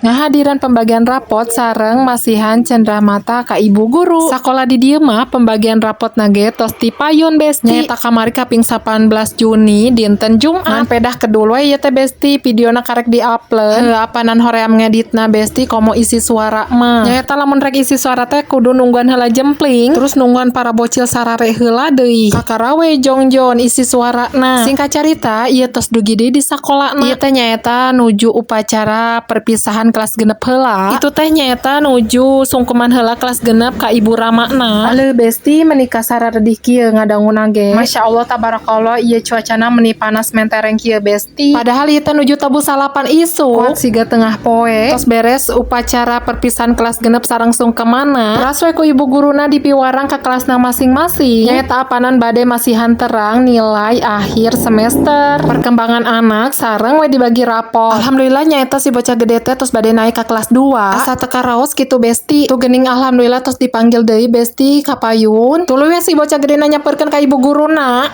Ngahadiran pembagian rapot sareng masihan cenderamata ka ibu guru. Sakola di dieu mah pembagian rapot na ge tos tipayun, Besti. Nyaeta kamari kaping 18 Juni, dinten Jumat. Ngan pedah kedul we ieu teh, Besti, videona karek di-upload. Heuh, apanan hoream ngeditna, Besti, komo isi suara mah. Nyaeta lamun rek isi suara teh kudu nungguan heula jempling, terus nungguan para bocil sarare heula deui. Kakara we jongjon isi suarana. Singkat carita, ieu tos dugi deui di sakolana. Ieu teh nyaeta nuju upacara perpisahan kelas 6 heula. Itu teh nyaeta nuju sungkeman heula kelas 6 ka ibu ramana. Aleuh, Besti, meni kasaradih kieu ngadanguna ge. Masya Allah tabarakallah, ieu cuacana meni panas mentereng kieu, Besti. Padahal ieu teh nuju tabuh 9 isuk. Kuat siga tengah poe. Tos beres upacara perpisahan kelas 6 sareng sungkemana. Teras we ku ibu guruna dipiwarang ke kelasna masing-masing. Nyaeta apanan bade masihan terang nilai akhir semester. Perkembangan anak sareng we dibagi rapot. Alhamdulillah, nyaeta si bocah gede teh tos bade naik ke kelas 2. Asa teu karaos kitu, Besti. Tuh geuning, alhamdulillah tos dipanggil deui, Besti, ka payun. Tuluy we si bocah gede nyamperkeun ka ibu guruna.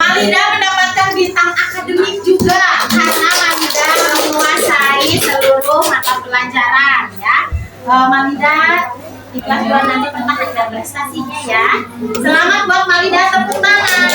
Malida mendapatkan bintang akademik juga karena Malida menguasai seluruh mata pelajaran ya. Malida di kelas 2 nanti pertahankan prestasinya ya. Selamat buat Malida, tepuk tangan.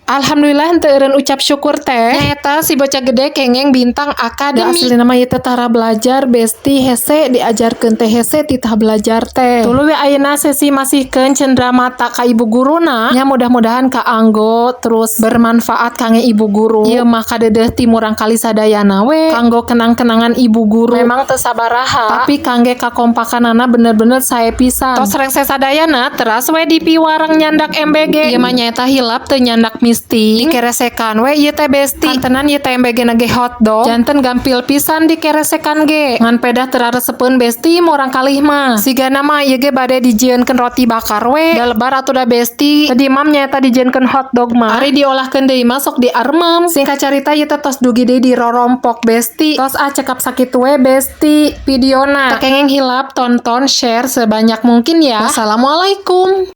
Alhamdulillah, henteu eureun ucap syukur teh. Nyaeta si bocah gede kengeng bintang akademik. Da aslina mah ieu teh tara belajar, Besti, hese diajarkeun teh, hese titah belajar teh. Tuluy we ayeuna sesi masihkeun cenderamata ka ibu guruna. Nya mudah-mudahan kaanggo terus bermanfaat kangge ibu guru. Ieu mah kadeudeuh ti murangkalih sadayana we kanggo kenang-kenangan ibu guru. Memang teu sabaraha, tapi kangge kakompakanana bener-bener sae pisan. Tos rengse sadayana, teras we dipiwarang nyandak MBG. Ieu mah nyaeta hilap teu nyandak misting. Dikeresekan we ieu teh, Besti. Kantenan ieu teh MBG na ge hotdog. Janten gampil pisan dikeresekan ge. Ngan pedah teu raresepeun, Besti, murangkalih mah. Sigana mah ieu ge bade dijieunkeun roti bakar we. Da lebar atuh da, Besti. Tadi mam nyaeta dijieunkeun hotdog mah. Ari diolahkeun deui mah sok diarmem. Singkat carita, ieu teh tos dugi deui di rorompok, Besti. Tos ah, cekap sakitu we, Besti, videona. Teu kenging hilap tonton, share sebanyak mungkin ya. Wassalamualaikum.